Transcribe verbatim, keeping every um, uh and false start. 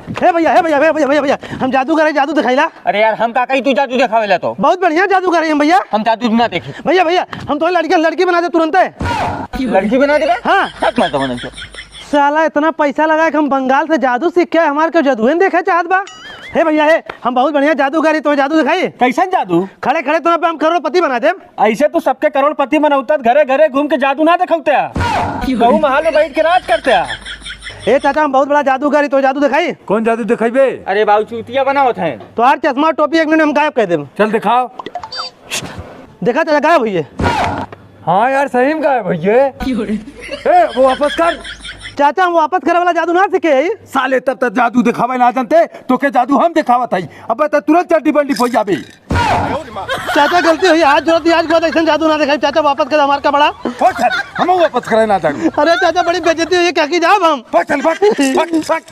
हे भइया, हे भइया, हे भइया, भइया, भइया, हम जादूगर है, जादू दिखाइला। अरे यार, हम का कही, तू जादू देखावेला तो? बहुत बढ़िया जादूगर है हम भइया। हम जादू ना देखी। भइया, भइया, हम तो लड़की, लड़की बना दे तुरंते। लड़की बना देगा? हाँ। हट, मैं तो नहीं। साला इतना पैसा लगा के हम बंगाल से जादू सीख के हमार के जादुए न देखे चाहत बा। हे भइया, हे, हम बहुत बढ़िया जादूगर है, तो जादू दिखाई। कैसन जादू? खड़े खड़े तो पे हम करोड़पति बना देब। ऐसे तू सबके करोड़पति बनौता, घरे घरे घूम के जादू ना देखौते। कहूँ महल में बैठ के राज करते। ए चाचा, हम बहुत बड़ा जादूगर है, तो जादू दिखाई। कौन जादू दिखाइबे? अरे बाबू, चूतिया बनावत हैं। तोहार चश्मा टोपी एक मिनट में हम गायब कर देब। चल दिखाओ। देखा चाचा, गायब हुई है। हाँ यार, सही में गायब हुई है। ए, वो वापस कर। चाचा, हम वापस करे वाला जादू ना सीखे ही। साले, तब तक जादू दिखावे ना जानते, तो के जादू हम दिखावत हई। अबे तो तुरंत चड्डी बंडी हो जाबे। चाचा, गलती हुई, हाथ जोड़त ही, आज के बाद ऐसन जादू ना दिखाई। चाचा, वापस कर हमार कपड़ा। हो चल, हम वापस करे ना जानी। अरे चाचा, बड़ी बेइज्जती हुई, का की जाब हम? हो चल, भाग, भाग, भाग।